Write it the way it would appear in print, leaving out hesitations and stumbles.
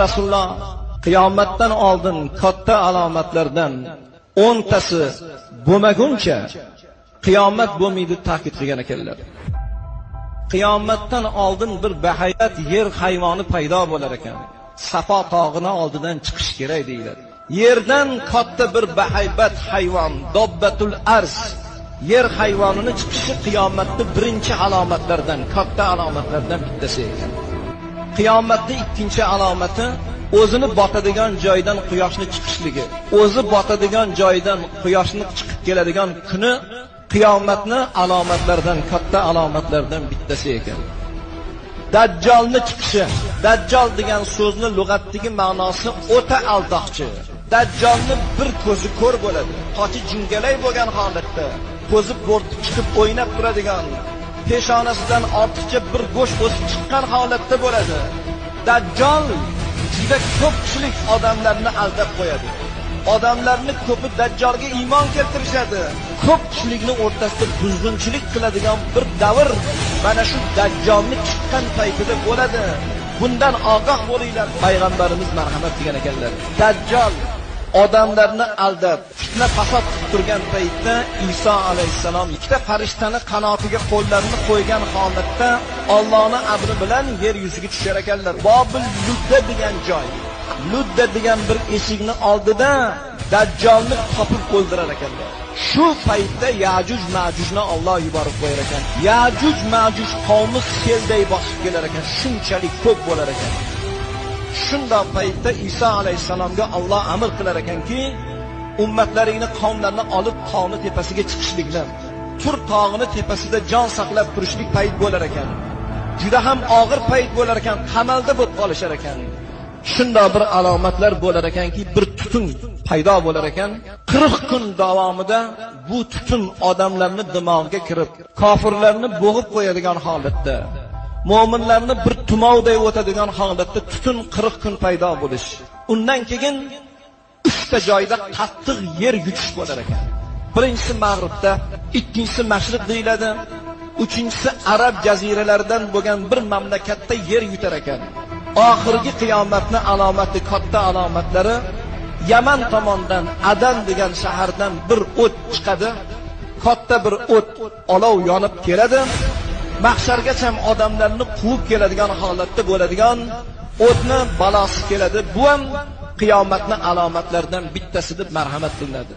Rasululloh qiyomatdan oldin katta alomatlardan 10tasi bo'lmaguncha qiyomat bo'lmaydi ta'kid qilgan ekanlar. Qiyomatdan oldin bir bahaybat yer hayvoni paydo bo'lar ekan. Safo tog'ini oldidan chiqish kerak deyiladi. Yerdan katta bir bahaybat hayvon, dobbatul arz, yer hayvonini chiqishi qiyomatning birinchi alomatlaridan, katta alomatlardan bittasi ekan. Qiyomatning ikkinchi alomati o'zini botadigan joydan quyoshni chiqishligi. O'zi botadigan joydan quyoshni chiqib keladigan kuni qiyomatni alomatlaridan, katta alomatlardan bittasi ekan. Dajjolni chiqishi. Dajjol degan so'zni lug'atdagi ma'nosi o'ta aldoqchi. Dajjolni bir ko'zi ko'r bo'ladi. Qochi jingalay bo'lgan holatda, ko'zi bo'rtib chiqib o'ynab turadigan, peshonasidan ortiqcha bir go'sht o'sib chiqqan holatda bo'ladi. Dajjol juda ko'pchilik odamlarni aldab qo'yadi. Odamlarni ko'pi Dajjolga iymon keltirishadi. Ko'pchilikni o'rtasida buzg'unchilik qiladigan bir davr mana shu Dajjolni chiqqan paytida bo'ladi. Bundan ogoh bo'linglar, payg'ambarimiz marhamat degan ekanlar. Dajjol odamlarni aldab, fitna fasod qilib turgan paytda Iso alayhissalom ikkita farishtani qanotiga qo'llarini qo'ygan holatda Allohning amri bilan yer yuziga tushar ekanlar. Bobil Ludda degan joy, Ludda degan bir eshikni oldida Dajjolni topib o'ldirar ekanlar. Shu paytda Yajuj Majujni Alloh yuborib qo'yar ekan. Yajuj Majuj qavmi selday bosib kelar ekan, shunchalik ko'p bo'lar ekan. Shunday paytda Iso alayhissalomga Alloh amr qilar ekanki, ummatlaringni, qavmlarni olib tog'ni tepasiga chiqishlikni, Tur tog'ini tepasida jon saqlab turishlik payt bo'lar ekan. Juda ham og'ir payt bo'lar ekan, qamalda bo'lib qolishar ekan. Shunday bir alomatlar bo'lar ekanki, bir tutun paydo bo'lar ekan. 40 kun davomida bu tutun odamlarni dimog'iga kirib, kofirlarni bo'g'ib qo'yadigan holatda, mo'minlarni bir tumovday o'tadigan holatda tutun 40 kun paydo bo'lish. Undan keyin 3 ta joyda qattiq yer yutish bo'lar ekan. Birinchisi Mag'ribda, ikkinchisi Mashriq deyiladi, uchinchisi Arab jaziralaridan bo'lgan bir mamlakatda yer yutar ekan. Oxirgi qiyomatni alomati, katta alomatlari Yaman tomondan Adan degan shahardan bir o't chiqadi. Katta bir o't, olov yonib keladi. Mahshargacha odamlarni quvib keladigan holatda bo'ladigan o'tni balosi keladi. Bu ham qiyomatni alomatlaridan bittasi deb marhamat qilinadi.